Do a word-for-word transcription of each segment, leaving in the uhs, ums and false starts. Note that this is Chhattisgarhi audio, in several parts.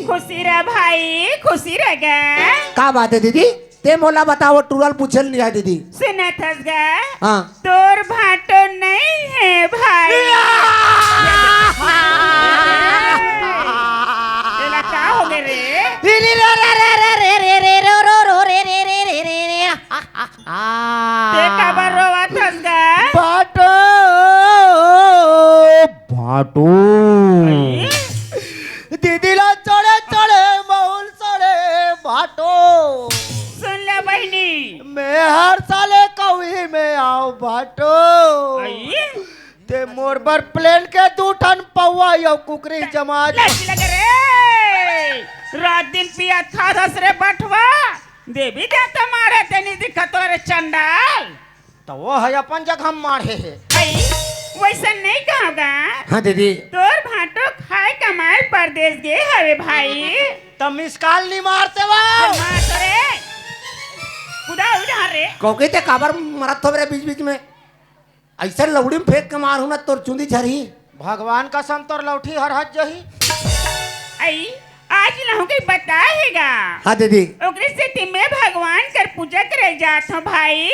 खुशी रह भाई, खुशी रह गे। का बात हे दीदी? ते मोला बताओ, टूरा ल पूछे ल नइ आय दीदी। सुनत हस गा? हाँ। तोर भांटो नइ हे भाई। एला का होगे रे? रे रे रे रे रे रे रे रे रे रो रो रो रे रे रे रे रे रे। ते काबर रोवत हस गा? भांटो, भांटो। अई? दीदी ला चढ़े चढ़े महुल सड़े भांटो। सुन ले बहिनी। मैं हर साले कौही में आंव भांटो। अई? ते मोर बर प्लेन के दू ठन पौवा अउ कुकरी जमा दे। लज लगे रे। रात दिन पियत खात हस रे बठवा। देवी देवता मारे ते नइ दिखत हो रे चंडाल। त ओ ह अपन जगह म माढ़े हे। अई, वइसन नइ कहों गा। हाँ दीदी। तोर भांटो खाय कमाय परदेस गे हवे भाई। त मिस कॉल नइ मारते वो। मार तो रे। कुदा उधार रे। कौके ते काबर मरत हो रे बीच बीच में? अइसन लौड़ी म फेंक के मारहूं ना, तोर चुंदी झरही। भगवान कसम, तोर लौठी हरहत जही। अई, आज लहू के बताय हे गा। हाँ दीदी। ओकरे सेती मैं भगवान कर पूजा करे जात हों भाई।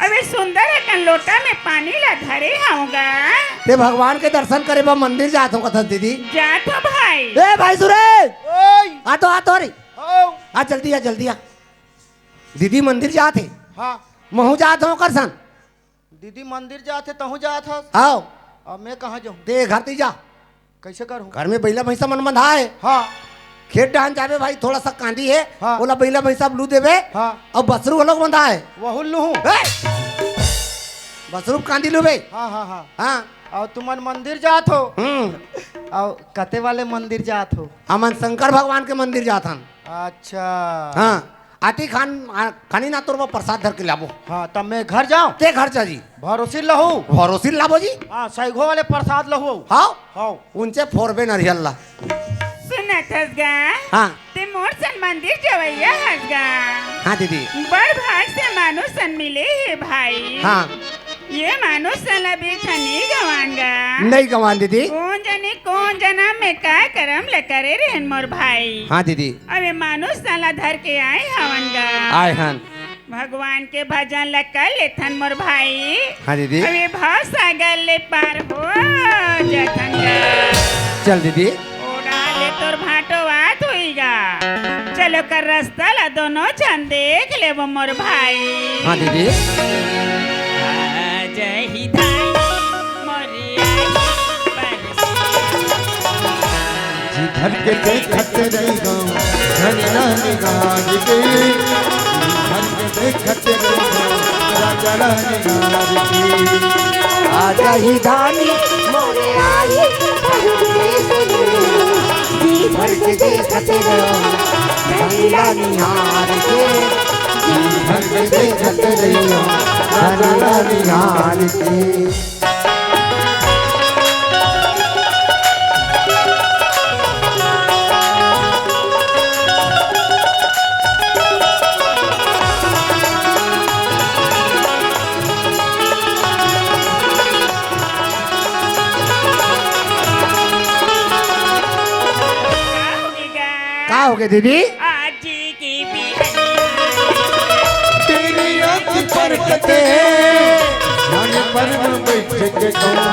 अबे सुंदर अकन लोटा में पानी ला धरे हंव गा। ते भगवान के दर्शन करे बर मंदिर जात हों कथस दीदी। जात हों भाई। ए भाई सुरे। ओए। आ तो, आ तो रे। हौ। आ जल्दी आ, जल्दी आ। दीदी मंदिर जात हे। हाँ। महूं जात हों ओकर संग। दीदी मंदिर जात हे, तहूं जात हस? आओ। अब मैं कहाँ जाहूं? ते घर ती जा। कइसे करहूं? घर में बइला भइंसा मन बंधाय हे। हाँ। खेत डहन जाबे भाई, थोड़ा सा कांदी हे, हाँ। ओला बइला भइंसा ल लू देबे। हाँ। अउ बसरू घलोक बंधाय हे। वहू लूहूं? ए! बसरू कांदी लूबे। हाँ, हाँ, हाँ। हाँ। अउ तुमन मंदिर जात हो? हम्म। अउ कते वाले मंदिर जात हो? हमन शंकर भगवान के मंदिर जात हन। अच्छा। हाँ। आती खान, आ, खानी ना तोर बर प्रसाद धर के लाबो। हाँ, तब मैं घर जांव? ते घर जा जी। भरोसी लहू। भरोसी लाबो जी। हाँ, सैगो वाले प्रसाद लहू। हाँ? हाँ। उनसे फोरबे नरियल ला। सुनत हस गा? हाँ। ते मोर सन मंदिर जवइया हस गा। हाँ दीदी। बड़ भाग से मानुस सन मिले हे भाई। हाँ। ये मानुस सन ला बीच नइ गंवान गा। नइ गंवान दीदी। कोन जनी कोन जनम में का करम ल करे रहेन मोर भाई। हाँ दीदी। अब ये मानुस सन ला धर के आय हवन गा। आय हन। भगवान के भजन ल कर लेथन मोर भाई। हाँ दीदी। अब ये भव सागर ले पार हो जथन गा। चल दीदी। ओ डाले तोर भांटो आत होही गा। चल ओकर रस्ता ला दोनों झन देख लेबो मोर भाई। हाँ दीदी। आ जही धान मोर आही परदेस। जी भर के देखत रहिहौं धनिया निगार के, जी भर के देखत रहिहौं राजा रानी निगार के। आ जाही धानी मोरे आही परदेस में, जी भर के देखत रहिहौं धनिया निहार के, जी भर के देखत रहिहौं धनिया निहार के। का होगे दीदी? आज की बिहनिया। तेरी आँख पर कते, मन पर में बैठ के कौआ।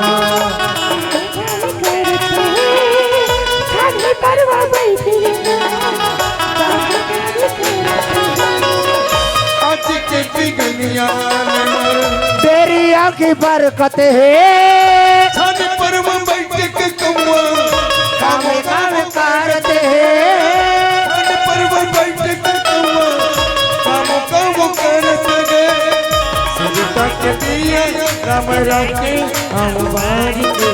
आज के बिगनिया में मर। तेरी आँख बरकत है। छन पर में बैठ के कौआ। काम काम करत है। छन पर में बैठ के कौआ। काम काम करत है। सुरता के दिया राम राखे हम बार के।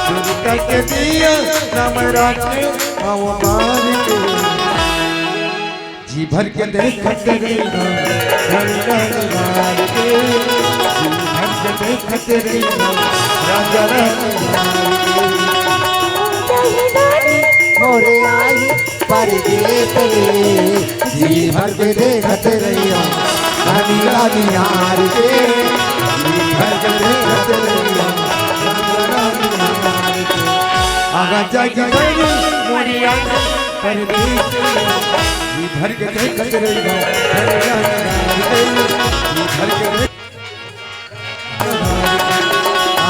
सुरता के दिया राम राखे हम बार के। जी भर के देखत रहिहौं राजा रानी निहार के। जी भर के देखत रहिहौं राजा रानी निहार के। मोरे आही परदेस में, जी भर के देखत रहिहौं रानी रानी निहार के। जी भर के देखत रहिहौं रानी निहार के। आ राजा की रानी मोरी आंगन परदेस, जी भर के देखत रहिबा, घर जाना राज गई, जी भर के देख-,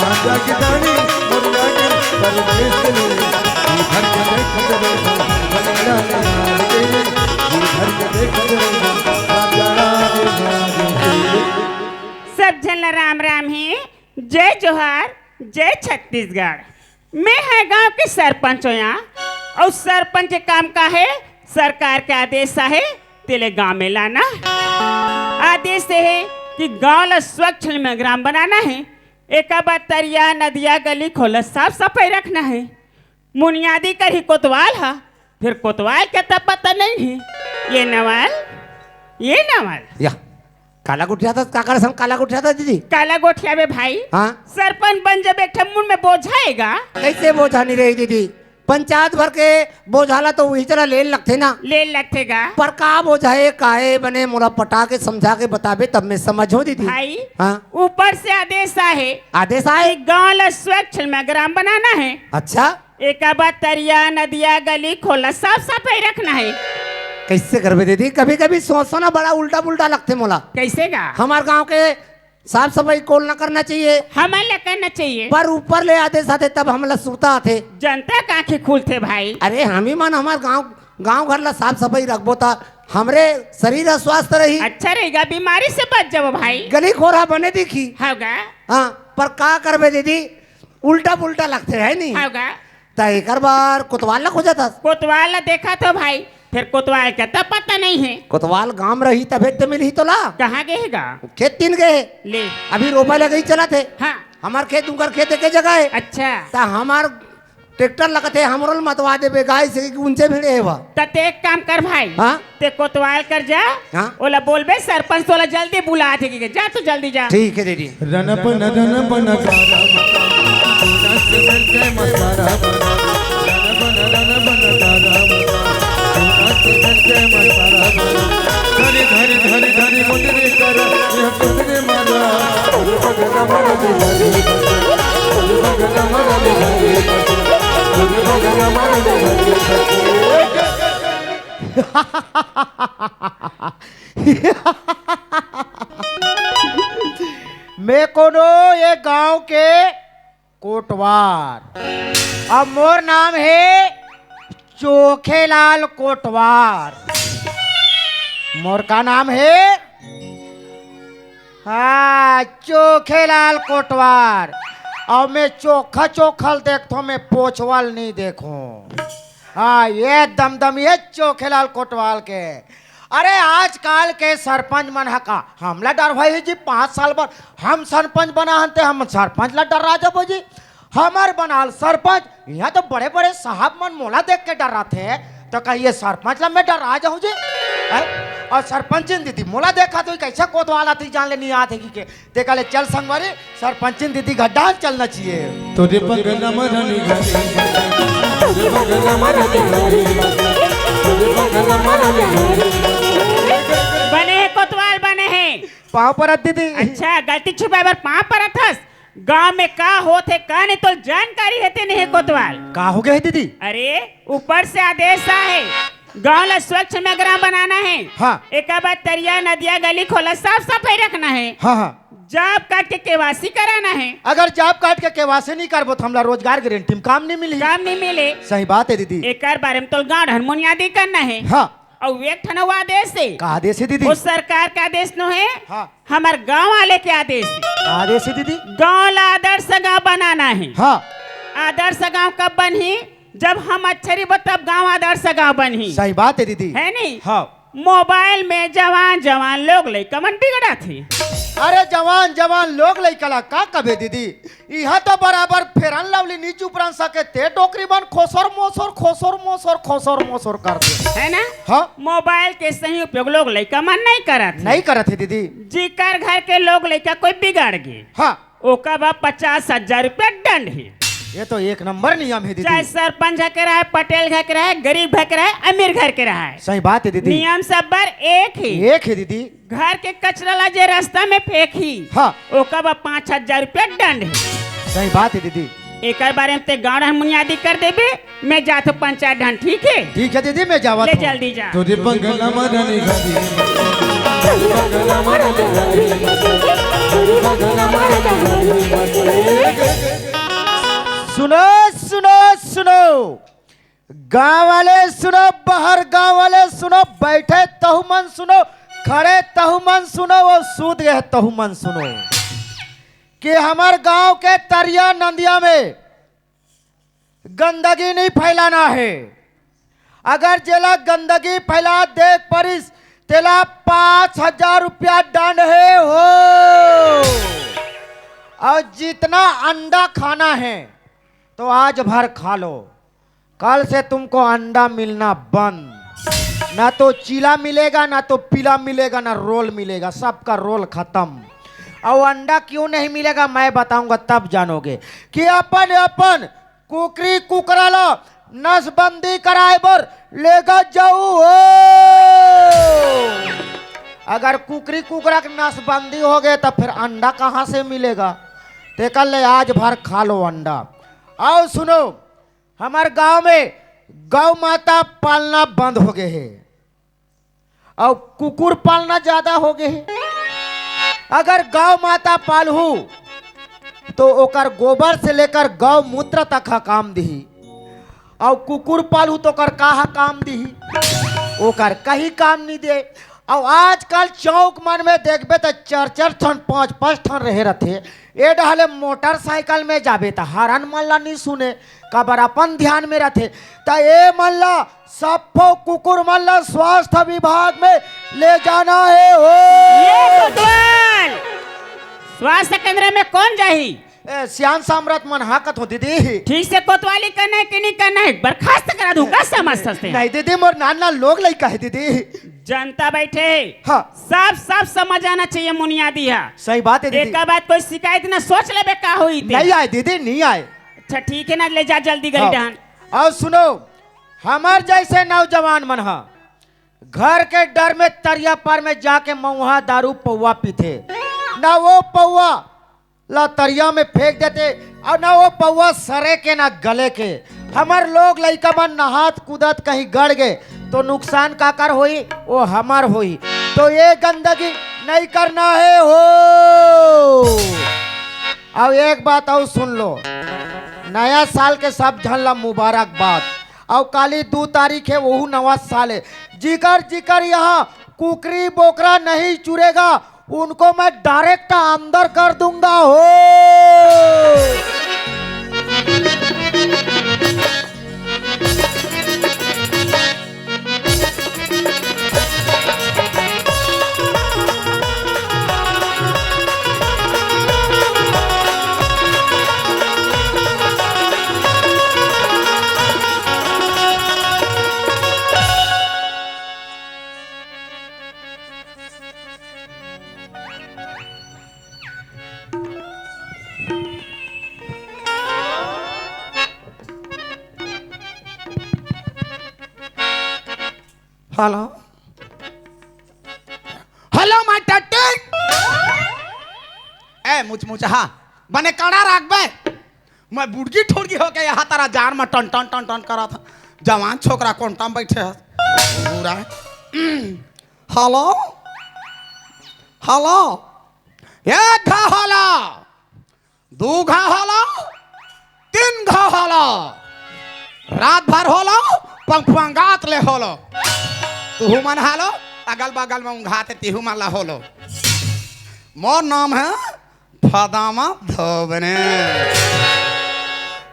राजा की रानी मोरी आंगन परदेस, जी भर के देखत रहिबा, घर जाना राज गई, जी भर के देखत रहिबा, राजा राज राज गई। सब झन ला राम राम हे, जय जोहार, जय छत्तीसगढ़। मैं है गांव के सरपंच हों या, अउ सरपंच के काम का हे? सरकार के आदेश आहे, तेले गांव में लाना। आदेश ये हे कि गांव ला स्वच्छ निमग्राम बनाना हे। एका बाद तरिया, नदिया, गली खोला साफ सफाई रखना हे। मुनियादी करही कोतवाल हा, फिर कोतवाल के तब पता नहीं हे। ये नवल, ये नवल। या, काला गोठियाथस, काकर संग काला गोठियाथस दीदी? काला गोठियाबे भाई। हाँ? सरपंच बन जब एक ठे मुंड में बोझा आएगा। कैसे बोझा नहीं रही दीदी? पंचायत भर के बोझा ला तो वही चला ले लगथे ना। ले लगथे गा। पर का बोझा हे, काहे बने, मोला पटा के समझा के बताबे तब मैं समझो दीदी। भाई, हाँ? ऊपर से आदेश आहे। आदेश आहे? कि गांव ला स्वच्छ निमग्राम बनाना हे। अच्छा। एका बाद तरिया, नदिया, गली खोला साफ सफाई रखना हे। कैसे करबे दीदी? कभी कभी सोचो ना, बड़ा उल्टा पुल्टा लगथे मोला। कैसे गा? हमार गांव के साफ सफाई कोन ला करना चाहिए? हमन ला करना चाहिए। पर ऊपर ले आदेश आथे तब हमला सुरता आथे। जनता के आंखी खुलथे भाई। अरे हमी मन हमार गांव, गांव घर ला साफ सफाई रखबो त हमरे शरीर ह स्वस्थ रही। अच्छा रहेगा, बीमारी से बच जाबो भाई। गली खोर ह बने दिखी। हव गा। हाँ, पर का करबे दीदी, उल्टा पुल्टा लगथे, है नी? हव गा। त एकर बर कोतवाल ला खोजत हस? कोतवाल ला देखत हों भाई, फेर कोतवाल के त पता नहीं हे। कोतवाल गांव में रही तभे त मिलही तोला। कहाँ गे हे गा? खेत तीन गे हे। ले। अभी रोपा लगई चलत हे। हाँ। हमार खेत उनकर खेत एके जगह हे। अच्छा। त हमार ट्रैक्टर लगत हे, हमरो ल मतवा देबे, गाय से कि उनसे भिड़े हे बा। त ते एक काम कर भाई। हाँ? ते कोतवाल कर जा, हाँ? ओला बोलबे सरपंच तोला जल्दी बुलाथे कि जा, तू जल्दी जा। ठीक हे दीदी। रन बन रन बन तारा बन, सोना से बन के मसाला बन। रन बन रन बन तारा बन, सोना से बन के मसाला बन। धरी धरी धरी धरी मोटरे कर, यह कितने मारा। बगना मरली हरी बन, बगना मरली हरी बन, बगना मरली हरी बन। मैं कोनो ये गांव के कोटवार। अब मोर नाम हे चोखेलाल कोटवार। मोर का नाम हे? हाँ, चोखेलाल कोटवार। अब मैं चोखा चोखल देखथों, मैं पोछवल नहीं देखूं। हाँ, ये दमदम ये चोखेलाल कोटवाल के। अरे, आजकल के सरपंच मन ह का हमला डरवाही जी? पाँच साल बर हम सरपंच बना हन, ते हम सरपंच ला डरा जाबो जी? हमर बनाल सरपंच, इहाँ तो बड़े-बड़े साहब मन मोला देख के डराथे, तो कहिए सरपंच ला मैं डरा जाहूँ जी? हैं? और सरपंचिन दीदी मोला देखा तो कैसे कोतवाल आथे, जान ले नहीं आथे कि के। तेकर ले चल संगवारी, सरपंचिन दीदी घर डाहन चलना चाहिए। तोरे बगल में रानी घर, तोरे बगल में रानी घर, तोरे बगल में रानी घर। बने हे कोतवाल, बने हे। पाँव परत दीदी। अच्छा, गलती छुपाए बर पाँव परत हस? गांव में का होत हे, का नहीं, तो जानकारी हे ते नहीं हे कोतवाल। का हो गया हे दीदी? अरे, ऊपर से आदेश आहे, गांव ला स्वच्छ निमग्राम बनाना हे। हाँ। एका बाद तरिया, नदिया, गली खोला साफ सफाई रखना हे। हाँ, हाँ। जॉब कार्ड के केवासी कराना हे। अगर जॉब कार्ड के केवासी नहीं करबो तो हमला रोजगार गारंटी में काम नहीं मिली। काम नहीं मिले। सही बात हे दीदी। एकर बारे में तो गांव ढन मुनियादी करना हे। हाँ। अउ एक ठन अउ आदेश हे। का आदेश हे दीदी? वो सरकार के आदेश नो हे। हाँ। हमर गांव वाले के आदेश हे। का आदेश हे दीदी? गांव ला आदर्श गांव बनाना हे। हाँ। आदर्श गांव कब बनही? जब हम अच्छे रहिबो तब गांव आदर्श गांव बनही। सही बात हे दीदी। हे नहीं? हाँ। मोबाइल में जवान जवान लोग लइका मन बिगड़त हे। अरे जवान जवान लोग लइका ला का कबे दीदी? इहाँ तो बराबर Fair and Lovely नी चुपरन सके, ते डोकरी मन खोसर मोसर, खोसर मोसर, खोसर मोसर करथे। हे ना? हाँ। मोबाइल के सही उपयोग लोग लइका मन नहीं करत हे। नहीं करत हे दीदी। जेकर घर के लोग लइका कोई बिगड़ गे, हाँ। ओकर बर पचास हजार रुपया दंड हे। ये तो एक नंबर नियम हे दीदी। चाहे सरपंच घर के रहय, पटेल घर के रहय, गरीब घर के रहय, अमीर घर के रहय। सही बात हे दीदी। नियम सब बर एक हे। एक हे दीदी। घर के कचरा ला जे रस्ता में फेंकही, हाँ। ओकर बर पाँच हजार रुपया दंड हे। सही बात हे दीदी। एकर बारे में ते गाँव डहर मुनियादी कर देबे, मैं जात हूँ पंचायत डहर, ठीक है? ठीक है दीदी, मैं जावत ले हूँ। जल्दी जा। तोरे बंगला मदन घरी। सुनो, सुनो, सुनो, गांव वाले सुनो, बाहर गांव वाले सुनो, बैठे तहु मन सुनो, खड़े तहु मन सुनो, वो सूत गए तहु मन सुनो, कि हमर गांव के तरिया नंदिया में गंदगी नहीं फैलाना है। अगर जेला गंदगी फैला देख परिस, तेला पाँच हजार रुपया दंड है हो। और जितना अंडा खाना है तो आज भर खा लो, कल से तुमको अंडा मिलना बंद। ना तो चीला मिलेगा, ना तो पीला मिलेगा, ना रोल मिलेगा, सबका रोल खत्म। और अंडा क्यों नहीं मिलेगा, मैं बताऊंगा, तब जानोगे कि अपन अपन कुकरी कुकरा ला नसबंदी कराए बर लेगा जाऊ हो। अगर कुकरी कुकरा के नसबंदी हो गए, तो फिर अंडा कहाँ से मिलेगा? तेकर ले आज भर खा लो अंडा। और सुनो, हमर गांव में गौ माता पालना बंद हो गए हे, और कुकुर पालना ज्यादा हो गए हे। अगर गौ माता पालहू, तो ओकर गोबर से लेकर गौ मूत्र तक ह काम दिही, और कुकुर पालहू, तो ओकर का ह काम दिही? ओकर कहीं काम नहीं दे। और आजकल चौक मन में देखबे, तो चार चार ठन, पांच पांच ठन रहे रथे। ए डहले मोटरसाइकिल में जाबे, तो हरन मन ला नहीं सुने, काबर अपन ध्यान में रथे। तो ए मन ला सब्बो कुकुर मन ला स्वास्थ्य विभाग में ले जाना है हो। ये कोतवाल, स्वास्थ्य केंद्र में कौन जाही? ए, सियान सामरथ मन हाँकत हो दीदी। ठीक से कोतवाली करना है कि नहीं करना है, बर्खास्त करा दूंगा समझ सकते हैं। नहीं दीदी, मोर नान नान लोग लइका है दीदी। जनता बैठे है। हाँ। सब, सब समझ आना चाहिए मुनियादी है। सही बात है दीदी। एका बात कोई शिकायत ना सोच लेबे का होई ते। नहीं आए दीदी, नहीं आए। अच्छा ठीक है ना, ले जा जल्दी गली हाँ। डहन। और सुनो, हमर जैसे नौजवान मन हा घर के डर में तरिया पार में जाके मऊहा दारू पौवा पीथे, ना वो पौवा ला तरिया में फेंक देते और ना वो पौवा सरे के ना गले के। हमर लोग लइका मन नहात कूदत कहीं गड़ गए तो नुकसान काकर होई? वो हमर होई। तो ये गंदगी नहीं करना है हो। और एक बात और सुन लो, नया साल के सब झन ला मुबारकबाद। और काली दू तारीख है, वहू नवा साल है। जिकर जिकर यहाँ कुकरी बोकरा नहीं चुरेगा, उनको मैं डायरेक्ट अंदर कर दूंगा हो। हेलो, हेलो माय टट्टी। ए मुचमुचहा, बने कड़ा राखबे। मैं बुड़गी ठुड़गी होके यहाँ तारा जार में टन टन टन टन करत हूँ। जवान छोकरा कोंटा में बैठे है। बुरा है। हेलो, हेलो, एक घा हेलो, दू घा हेलो, तीन घा हेलो, रात भर हेलो, पंगपंगात ले हेलो। तुहू मन हेलो, अगल बगल में उंघात हे, तिहू मन ला हेलो। मोर नाम है फदामा धोबनी।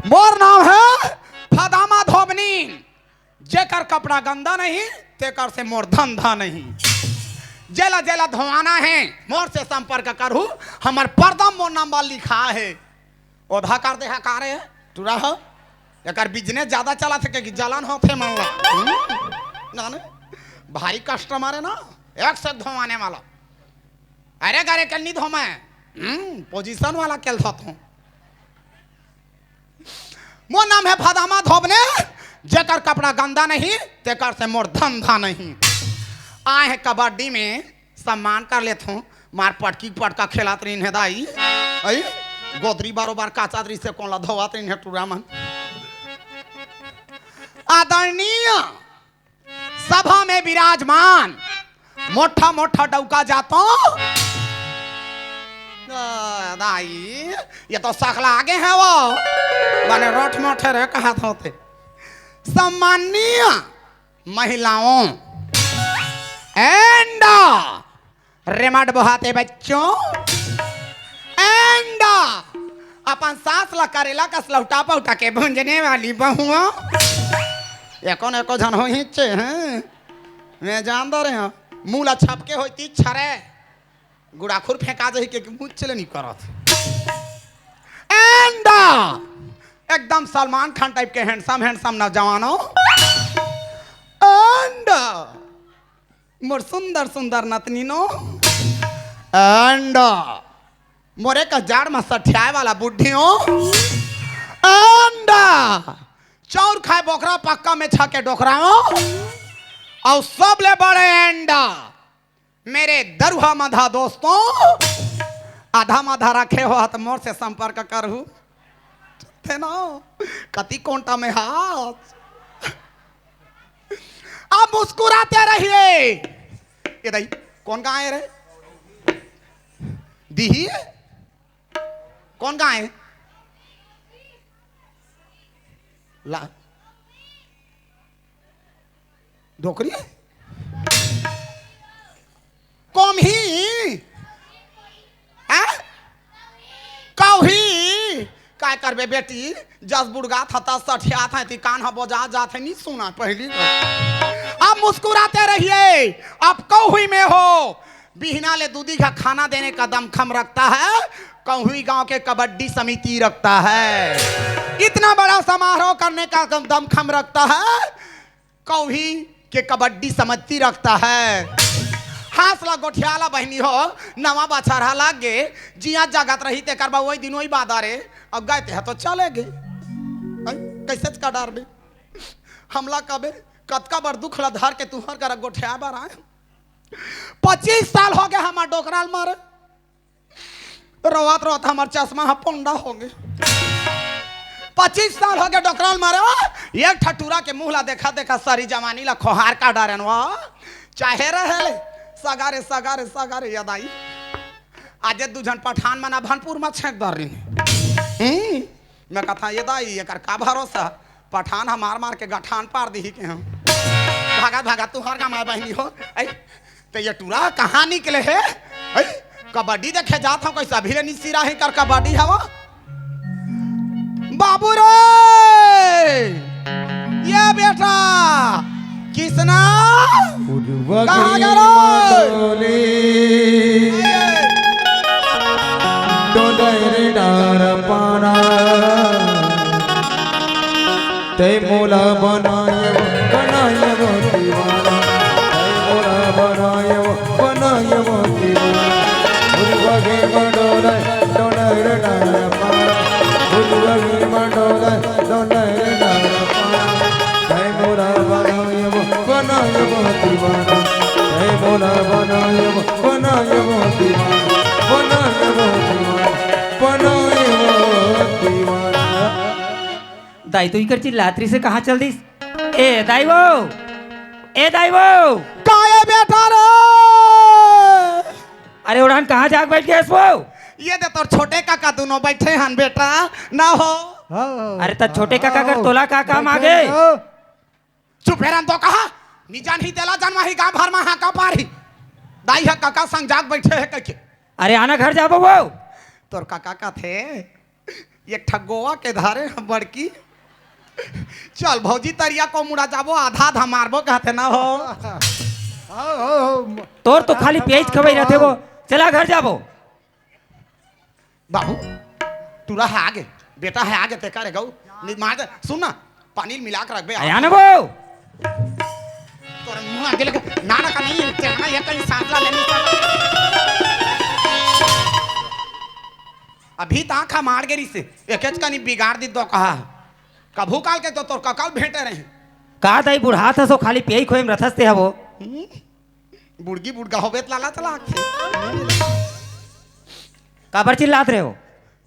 मोर नाम है फदामा धोबनी। जेकर कपड़ा गंदा नहीं, तेकर से मोर धंधा नहीं। जेला जेला धोवाना है, मोर से संपर्क करहू, हमर परदा मोर नंबर लिखा है। ओधा कर दे हा का रे, टूरा हो। एकर बिजनेस ज्यादा चलत हे कि जलन होथे मन ला। हम्म? ना, ना। भारी कस्टमर है ना, एक से धोवाने वाला। अरे गरे के नी धोमे, हम्म, पोजीशन वाला केल धोत हूँ। मोर नाम है फदामा धोबने, जेकर कपड़ा गंदा नहीं, तेकर से मोर धंधा नहीं। आए हैं कबड्डी में, सम्मान कर लेत हूँ। मार पटकी पटका खेलात रहिन हे दाई। आई? गोदरी बरोबर काचत रिहिसे, कोन ला धोवत रहिन हे टूरा मन। आदरणीय सभा में विराजमान मोठा मोठा डौका जातो। आ, दाई, ये तो सकला आगे है वो, माने रोठ मोठे रे कहत होते। सम्माननीय महिलाओं and रेमट बोहाते बच्चों and अपन सास ला करेला कस लहुटा पहुटा के भूंजने वाली बहुओं। एको न एको झन होहिचे हैं, मैं जानदा रहेंव। मुंह ला छपके होती छरे, गुड़ाखुर फेंका जाही के मुंह चले नहीं करत। And एकदम सलमान खान type के handsome handsome नौजवानों and मोर सुंदर सुंदर नतनीनो and मोरे का जाड़ में सठियाए वाला बुढ़ियो and चौर खाए बोकरा पक्का में छके डोकराओ। और सबले बड़े and मेरे दरुहा मधा दोस्तों, आधा मधा रखे हो त मोर से संपर्क करहू। थे ना, कति कोंटा में हाथ। आप मुस्कुराते रहिए। ये दाई, कौन गाय रे? दिही? कौन गाय? ला, डोकरी? कोमही? हैं? कौही? काय करबे बेटी, जस बुड़गा थता सठिया था ती कान ह बोजा जात है, नहीं सुना पहली बार। आप मुस्कुराते रहिए, आप कौही में हो। बिहना ले दूधी का खाना देने का दमखम रखता है, कौही गांव के कबड्डी समिति रखता है, इतना बड़ा समारोह करने का दम- दमखम रखता है, कौही के कबड्डी समिति रखता है। हांस ला गोठियाला बहिनी हो, नवा बछर हा लाग गे, जिया जागत रही ते करबा वही दिन वही बादा रे, अब गए ते ह तो चले गे। आई, कैसे का डर बे? हमला कबे, कतका बड़ दुख ला धर के तुहर करा गोठिया बर आए। पच्चीस साल हो गए हमार डोकराल मारे। रोवत रोवत हमर चश्मा ह पोंडा हो गे। पच्चीस साल हो गे डोकराल मारे। एक ठा टूरा के मुंह ला देखा देखा सारी जवानी ला खोहार का डारन वा। चाहे रहे ले सगारे सगारे सगारे याद आई। आज दू झन पठान मन अभनपुर म छेंक दर रही। हम्म, मैं कथा ये दाई एकर का भरोसा, पठान ह मार मार के गठान पार दिही के हम। भागा भागा तुहर गा माय बहिनी हो। ऐ, ते ये टूरा कहाँ निकले हे? ऐ, कबड्डी देखे जात हव, कैसे अभी ले निसिरा हे कर कबड्डी हवा। बाबू रे, ये बेटा किसना कहाँ गे रे? डोले रे डार पाना, तै मोला बनाए वो, बनाए वो दीवाना, तै मोला बनाए वो, बनाए वो दीवाना। उर्वगे मंडोले, डोले रे डार पाना, उर्वगे मंडोले, डोले रे डार पाना, तै मोला बनाए वो, बनाए वो दीवाना, तै मोला बनाए वो, बनाए वो दीवाना, बनाए वो दीवाना, बनाए वो दीवाना। दाई तो इकर चिल्लात रहिसे कहाँ चल दिस? ए दाई वो, ए दाई वो। का ए बेटा रे? अरे ओढ़ान कहाँ जाके बैठ गेस वो? ये दे तोर छोटे काका दुनों बैठे हन बेटा, ना हो। हाँ। अरे त छोटे काका कर तोला का काम आगे? चुप हेरन तो कहा, निजान ही तेला जनवा ही गांव भर मा हाका पार ही। दाई ह काका संग जाग बैठे हे कहिके। अरे आना घर जाबो वो। तोर काका कथे, एक ठा गोवा के धारे ह बड़की। चल भौजी तरिया को मुड़ा जाबो, आधा आधा मारबो कहते ना हो। हाँ, हाँ, हाँ। तोर तो खाली प्याज खवाई रहते वो। चला घर जाबो। बाबू, टूरा है आगे, बेटा है आगे, ते करे गऊ, नि-, मार दे, सुन ना, पानी मिला के रखबे। आया ना वो। तोरा मुंह आगे लगे, ना, ना, का नहीं, तेरा ना, ये कहीं सांस ला लेने का। अभी ता खा मार गे रिसे, एकेच का नहीं बिगाड़ दी दो कहा। कभू काल के तो तोर ककाल भेंटे रहे। का दाई बुढ़ात हस, खाली पियई खोए में रथस ते हवो। हम्म? बुड़गी बुड़गा होबे त लाला चला आखे। काबर चिल्लात रहे हो?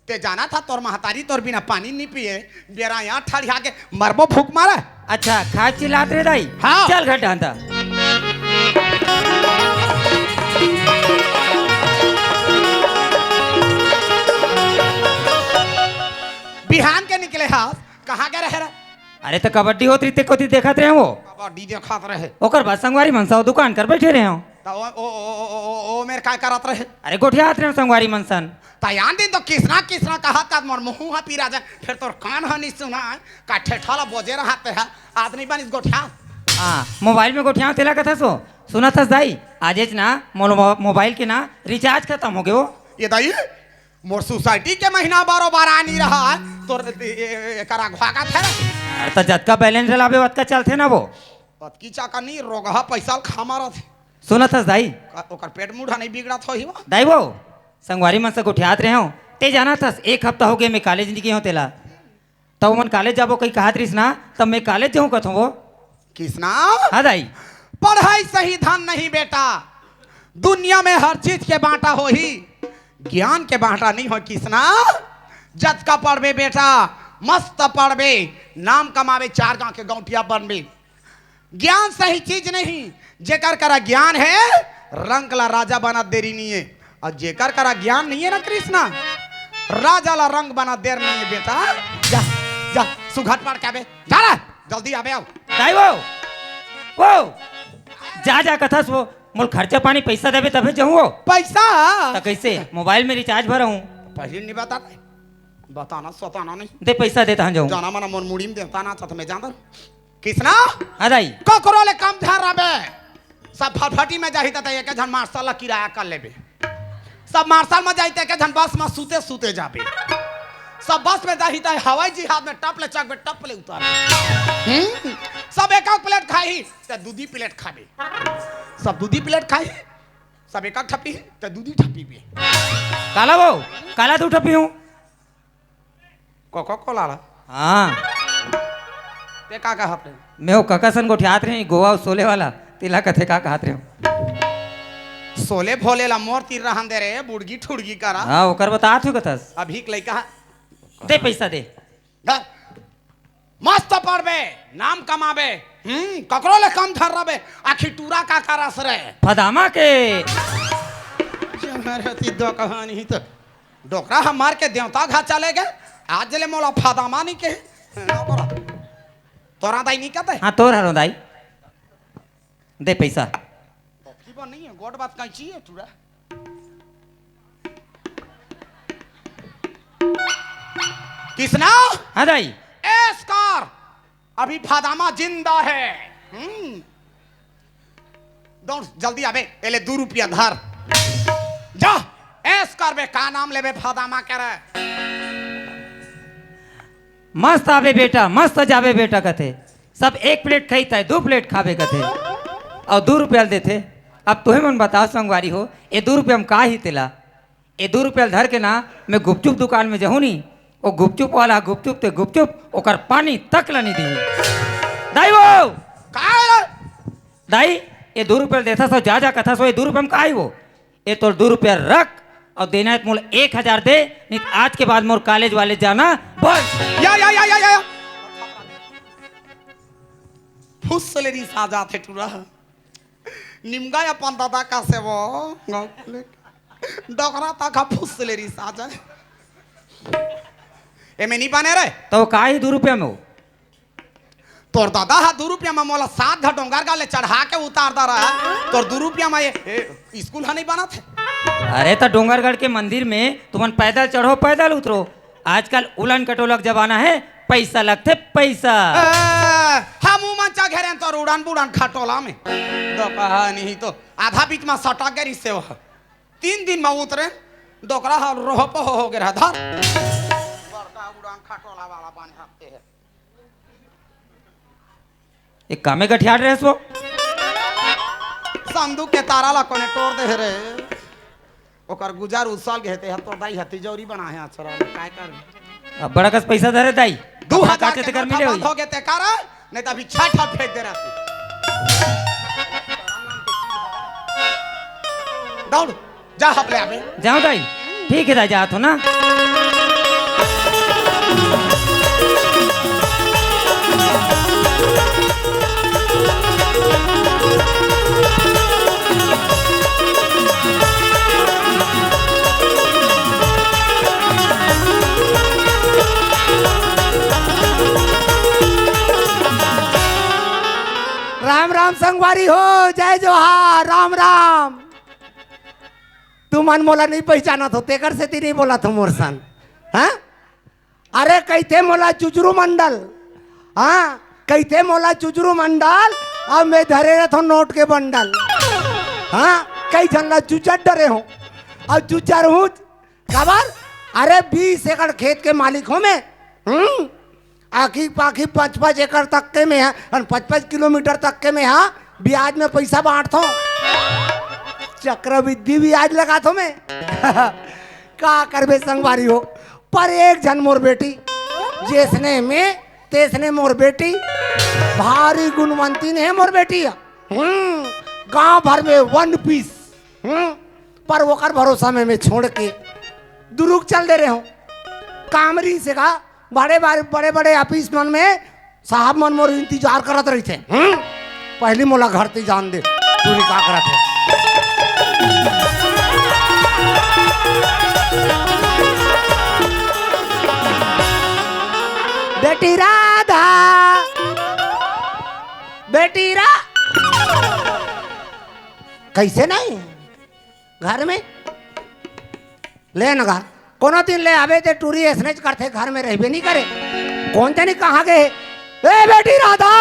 ते जानथस तोर महतारी तोर बिना पानी नी पिए, बेरा यहाँ ठड़िया के मरबो भूख मारे। अच्छा, खाए चिल्लात रे दाई। हाँ। चल घर डांदा। बिहान के निकले हस, कहाँ गे रहे रे? अरे त कबड्डी होत रहिस ते कोती देखत रहे हँव। कबड्डी देखत रहे। ओकर बाद संगवारी मन सन दुकान कर बइठे रहे हँव। त ओ, ओ, ओ, ओ, ओ, ओ मेर काय करत रहे? अरे गोठियात रहे हँव संगवारी मन सन। त आन दिन तो किसना किसना कहत कहत मोर मुँह ह पीरा जाय, फेर तोर कान ह नी सुनाय, का ठेठा ला बोजे रहत हे, आज नी बनिस गोठिया। हाँ, मोबाइल में गोठियाव तेला कथस ओ। सुनत हस दाई, आजेच ना मोर मो-, मोबाइल के ना रिचार्ज खतम होगे ओ। ए दाई, मोर सोसाइटी के महीना बरोबर आ नी रहा, तोर ए-, ए-, एकर अघवा का थे। अरे त जतका बैलेंस डलाबे ओतका चलथे ना वो। अतकी चाका नी, रोगहा पैसा ल खा मारत हे। सुनत हस दाई? का ओकर पेट मुड़ा नी बिगड़त होही वो? दाई वो, संगवारी मन सन गोठियात रहे हँव, ते जानत हस एक हफ्ता होगे मैं कॉलेज नी गे हँव तेला। त ओमन कॉलेज जाबो कहि कहत रहिस ना, त मैं कॉलेज जाहूँ कथँव वो। किसना? हाँ दाई। पढ़ाई सही धन नहीं बेटा, दुनिया में हर चीज के बाँटा होही, ज्ञान के बाँटा नी होय किसना। जतका पढ़बे बेटा, मस्त पढ़बे, नाम कमाबे, चार गाँव के गौंटिया बनबे। ज्ञान सही चीज नहीं, जेकर करा ज्ञान हे, रंक ला राजा बनत देरी नी हे। अउ जेकर करा ज्ञान नी हे ना किसना, राजा ला रंक बनत देर नी हे बेटा। जा, जा, सुघट पढ़ के आबे, जा रे, जल्दी आबे अउ। दाई वो, वो, जा, जा कथस वो, मोला खर्चा पानी पैसा देबे तभे जाहूँ वो। पैसा? त कइसे? मोबाइल में रिचार्ज भरहूँ। पहिले नी बताते। बताना सताना नी। दे पैसा दे तहन जाहूँ। जाना मना मोर मुड़ी में देता ना, त मैं जान किसना? हाँ दाई। ककरो ले कम झन रबे। सब फटफटी में जाही त एके झन मार्शल ला किराया कर लेबे। सब मार्शल में जाही त एके झन बस में सुते सुते जाबे। सब बस में जाही त हवाई जहाज में टप ले चघबे, टप ले उतरबे। हम्म? सब एक एक प्लेट खाही त दूधी प्लेट खाबे। सब दूधी प्लेट खाही, सब एक एक ठपी त दूधी ठपी भी। काला वो, काला दू ठपी हूँ। कोका कोला ला? हाँ। ते का कहत रहे? मैं वो कका सन गोठियात रहे, गोवा अउ शोले वाला, तेला कथे का कहत रहे? शोले भोले ला मोर तीर रहन दे रे, बुड़गी ठुड़गी करा। हाँ, ओकर बतात हूँ कथस। अभी के लइका ह। दे पैसा दे। धर। मस्त पढ़बे, नाम कमाबे, हम्म, ककरो ले कम झन रबे, आखिर टूरा का करस रे? फदामा के। जमरती दो कहानी तो। डोकरा ह मर के देवता घर चले गे, आज ले मोला फदामा नी कहे। तोर दाई नी कहत हे? हाँ, तोर हरो दाई। दे पैसा। बबकी बा नहीं है, गोट बात कैंची है टूरा। किसना? हाँ दाई। ऐश कर, अभी फदामा जिंदा है। हम्म। दौड़, जल्दी आबे, एले दू रुपया धर। जा, ऐश करबे, का नाम लेबे फदामा के रे? मस्त आबे बेटा, मस्त जाबे बेटा कथे। सब एक प्लेट खाही त दू प्लेट खाबे कथे। अउ दू रुपया ल देथे। अब तुहे मन बताओ संगवारी हो, ए दू रुपया म का ही तेला? ए दू रुपया ल धर के ना, मैं गुपचुप दुकान में जाहूँ नी, ओ गुपचुप वाला गुपचुप ते गुपचुप, ओकर पानी तक ला नी दिही। दाई वो! का? दाई, ए दू रुपया ल देथस अउ जा जा कथस ओ, ए दू रुपया म का ही वो? ए तोर दू रुपया रख, अउ देना हे त मोला एक हजार दे, नी त आज के बाद मोर कॉलेज वाले जाना बंद। या, या, या, या, या, या। फुस ले रिस आ जाथे टूरा। निमगा अपन दादा का से वो, डोकरा तक फुस ले रिस आ जाए। एमे नी बने रे। त का ही दू रुपया में वो? तोर दादा ह दू रुपया म मोला सात घा डोंगरगढ़ ले चढ़ा के उतार दे रहा। तोर दू रुपया म ये, ए, स्कूल ह नहीं बनत हे। अरे त डोंगरगढ़ के मंदिर में तुमन पैदल चढ़ो, पैदल उतरो। आजकल उलन कटोला के जमाना हे, पैसा लगथे, पैसा। ए, हम उमन चा घेरेन तोर उड़न बुड़न खटोला में। दो कहा नहीं तो आधा बीच म सटक गे रिसे वो। तीन दिन म उतरे, डोकरा ह रोहप हो, हो गे रहा। धर। बड़का उड़न खटोला वाला बन हकते हे। एक कामे गठियार रहे सो। संदूक के तारा ला कोने तोड़ दे रे। ओकर गुजर उसल गे ते, तोर दाई ह तिजौरी बना हे अचरा में, काय कर? अब बड़ा कस पैसा धरे दाई। दू हजार काचे के तेकर नोट मिले बंद होई। हो गे ते कर, नहीं तो अभी छह ठा फेंक दे रहती। दौड़, जा हप ले आबे। जाओ दाई, ठीक है दाई, जात हो ना। राम राम संगवारी हो, जय जोहार, राम राम। तुमन मोला नइ पहिचानत हो, तेकर सेती नइ बोलत हो मोर सन। हाँ? अरे कहिथे मोला चुचरू मंडल। हाँ, कहिथे मोला चुचरू मंडल। अब मैं धरे रहिथों नोट के बंडल। हाँ, कई झन ला चुचर डरे हों। अब चुचर हूँ, काबर? अरे बीस एकड़ खेत के मालिक हों मैं। हम्म। आखी पाखी पाँच पाँच एकड़ तक के में हा, अउ पाँच पाँच किलोमीटर तक के में हा, ब्याज में पइसा बांटथों। चक्रवृद्धि ब्याज लगाथों मैं। का करबे संगवारी हो, पर एक झन मोर बेटी, जइसने में तइसने मोर बेटी, भारी गुणवंती ने हे मोर बेटी। हम्म, गांव भर में वन पीस। हम्म, पर ओकर भरोसा में मैं छोड़ के दुरुग चल दे रहे हों। काम रहिसे का, बड़े बड़े, बड़े बड़े ऑफिस मन में साहब मन मोर इंतजार करत रहिथे। हम्म? पहली मोला घर ती जान दे, टूरी का करत हे। बेटी राधा, बेटी रा-, कइसे नहीं? घर में? ले न गा, कोनो दिन ले आबे ते टूरी अइसनेच करथे, घर में रहिबे नइ करे। कोन जनी कहाँ गे? ए बेटी राधा!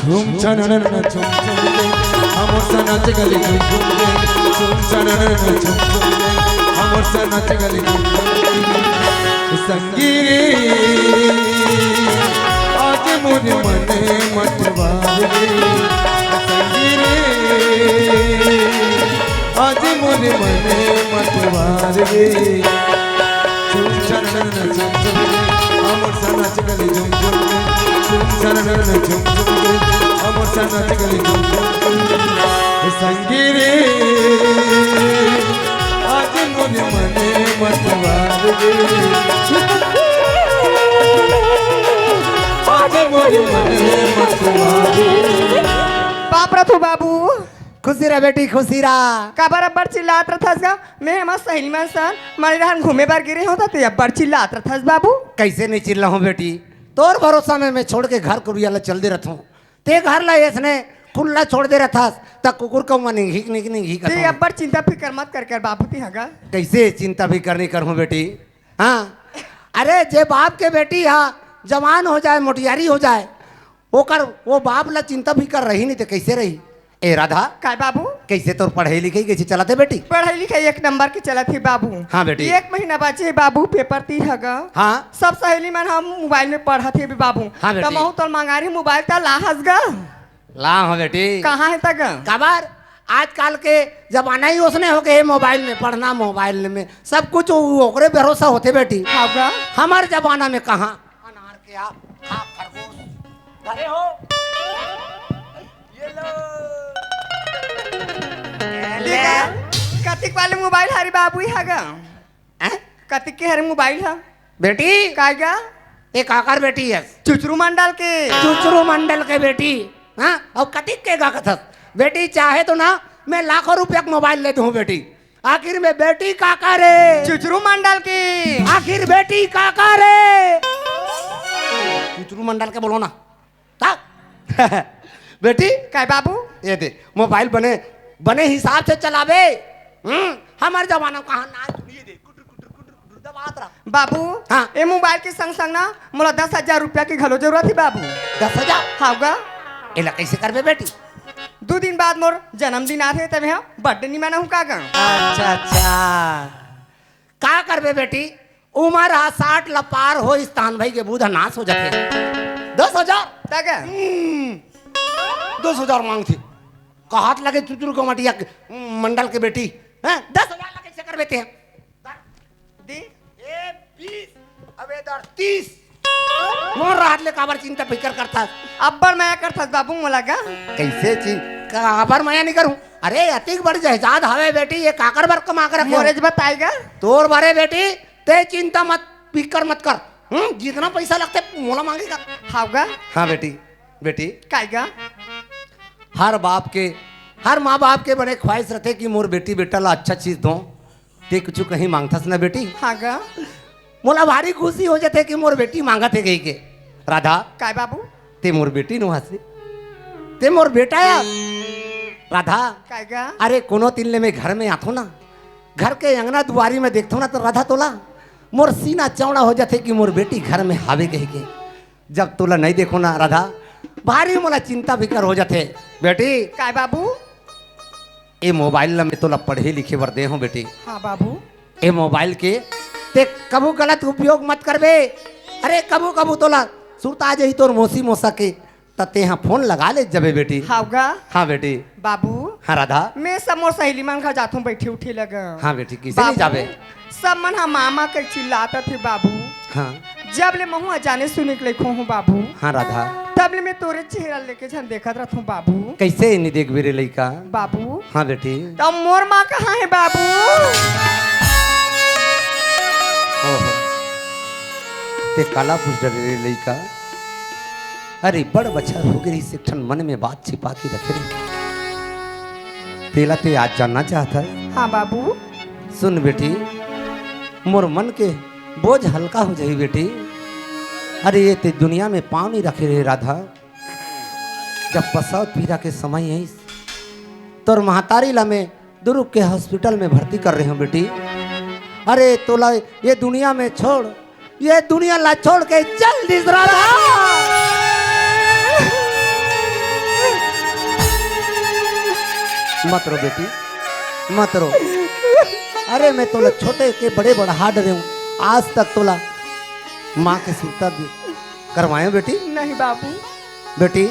झूम चनन झूम झूम के, हमर से नाच गली झूम झूम के। झूम चनन झूम झूम के, हमर से नाच गली झूम झूम के। संगी रे, आज मोर मन मतवार रे। संगी रे, आज मोर मन मतवार रे। झूम झनन झूम झूम के, हमर से नाच गली झूम झूम के। झूम झनन झूम झूम के, हमर से नाच गली झूम झूम के। हे संगी रे, आज मोर मन मतवार रे। आज मोर मन मतवार रे। बाप रे तू बाबू। खुशी रह बेटी, खुशी रह। काबर अब्बड़ चिल्लात रथस गा? मैं हमर सहेली मन सन मणिराहन घूमे बर गे रहे हों त ते अब्बड़ चिल्लात रथस बाबू। कइसे नइ चिल्लाहूँ बेटी, तोर भरोसा में मैं छोड़ के घर कुरिया ला चल दे रथों। ते घर ला अइसने खुल्ला छोड़ दे रथस त कुकुर कौआ निंगही निंगही ते कथों। अब्बड़ चिंता फिकर मत कर कर बाबू ते ह गा। कइसे चिंता फिकर नइ करहूँ बेटी? हाँ, अरे जे बाप के बेटी हा जवान हो जाए, मोटियारी हो जाए, ओकर, ओ बाप ला चिंता फिकर रही नहीं त कइसे रही? ए राधा, काय बाबू? कइसे तोर पढ़ई लिखई कइसे चलत हे बेटी? पढ़ई लिखई एक नंबर के चलत हे बाबू। हाँ बेटी। एक महीना बाचे हे बाबू, पेपर तीर ह गा। हाँ। सब सहेली मन ह मोबाइल में पढ़त हे बाबू। हाँ त बेटी। महूँ तोर मंगारी मोबाइल त लाहस गा। ला हो बेटी। कहाँ हे त गा? काबर? आजकल के जमाना ही ओसने हो गे हे, मोबाइल में पढ़ना, मोबाइल में सब कुछ उ-, ओकरे भरोसा होथे बेटी। हाँ गा। हमर जमाना में कहाँ? अनार के आप, खा खरगोश। अरे हो। ये लो। देखा, कतिक वाले मोबाइल हरे बाबू ह गा? हैं? कतिक के हरे मोबाइल ह? बेटी। काय गा? ए काकर बेटी हे? चुचरू मंडल के। चुचरू मंडल के बेटी। हाँ? अउ कतिक के गा कथस? बेटी चाहे तो ना, मैं लाखों रुपया के मोबाइल ले दूँ बेटी। आखिर में बेटी काकर हे? चुचरू मंडल के। आखिर बेटी काकर हे? चुचरू मंडल के बोलो ना। का? बेटी? काय बाबू? ये दे, मोबाइल बने, बने हिसाब से चलाबे। हम्म, हमर जमाना में कहाँ ना, ये दे, कुटर, कुटर, कुटर, कुटर दबात रहा। बाबू, हाँ। ए मोबाइल के संग संग ना मोला दस हजार रुपया के घलो जरूरत हे बाबू। दस हजार? हाँ गा। एला कइसे करबे बेटी? दू दिन बाद मोर जन्मदिन आथे, तब यहाँ बर्थडे नइ मनाहूँ का गा? अच्छा, अच्छा। का करबे बेटी, उमर हा साठ ल पार होइस, तान भई के बुध नाश हो जाथे। दस हजार? तक? हम्म, दस हजार मांगथे। कहत लगे चुचरू कमटिया के, मंडल के बेटी, हैं? दस हजार ला कइसे करबे ते? दे। ए बीस, अबे दर तीस। मोर रहत ले काबर चिंता फिकर करथस? अब्बड़ मया करथस बाबू मोला गा। कइसे चिं-, काबर मया नइ करहूँ? अरे, अतिक बड़ जहजाद हवे बेटी, ये काकर बर कमा के रखे हो? मोरेच बताएगा। तोर बरे बेटी, ते चिंता मत, फिकर मत कर। हम्म, जितना पैसा लगथे मोला मांगेगा। हाव गा? हाँ बेटी, बेटी। काय गा? हर बाप के, हर माँ बाप के बने ख्वाहिश रथे कि मोर बेटी बेटा ला अच्छा चीज दो। ते कुछ कहीं मांगथस ना बेटी? हाँ गा। मोला भारी खुशी हो जाथे कि मोर बेटी मांगत हे कहिके। राधा। काय बाबू? ते मोर बेटी नो हस रे। ते मोर बेटा हे। राधा। काय गा? अरे कोनो दिन ले मैं घर में आथो ना, घर के अंगना दुआरी में देखथो ना तो राधा तोला मोर सीना चौड़ा हो जाथे कि मोर बेटी घर में हावे कहिके। जब तोला नहीं देखो ना राधा, भारी मोला चिंता फिकर हो जाथे। बेटी। काय बाबू? ए मोबाइल ला मैं तोला पढ़े लिखे बर दे हूँ बेटी। हाँ बाबू। ए मोबाइल के ते कभू गलत उपयोग मत करबे। अरे कभू कभू तोला सुरता आ जाही तोर मौसी मौसा के, त तेहा फोन लगा ले जबे बेटी। हाव गा? हाँ बेटी। बाबू। हाँ राधा। मैं सब मोर सहेली मन घर जाथों बैठे उठे लगा। हाँ बेटी, किसे नहीं बाबू, जाबे? सब मन हा मामा के चिल्लात रथे बाबू। हाँ। जब ले महू अजाने सुने के लइको हूँ बाबू। हाँ राधा। तब ले मैं तोरे चेहरा लेके झन देखत रहथूं बाबू। कैसे नहीं देखबे रे लइका? बाबू। हाँ बेटी। तो मोर माँ कहाँ है बाबू? ओहो। ते काला पूछ डरे रे लइका? अरे बड़ बछर हो गई, एक ठन मन में बात छिपा के रखे रे। तेला ते आज जानना चाहत है? हाँ बाबू। सुन बेटी, मोर मन के बोझ हल्का हो जाही बेटी। अरे ये ते दुनिया में पाँव नहीं रखे रे राधा। जब प्रसव पीड़ा के समय आइस, तोर महतारी ला मैं दुरुग के हॉस्पिटल में भर्ती कर रहे हूँ बेटी। अरे तोला ये दुनिया में छोड़, ये दुनिया ला छोड़ के चल दिस राधा। मत रो बेटी, मत रो। अरे मैं तोला छोटे के बड़े बढ़ा डरे हूँ, आज तक तोला माँ के सुरता दे-, करवाए बेटी? नहीं बाबू। बेटी,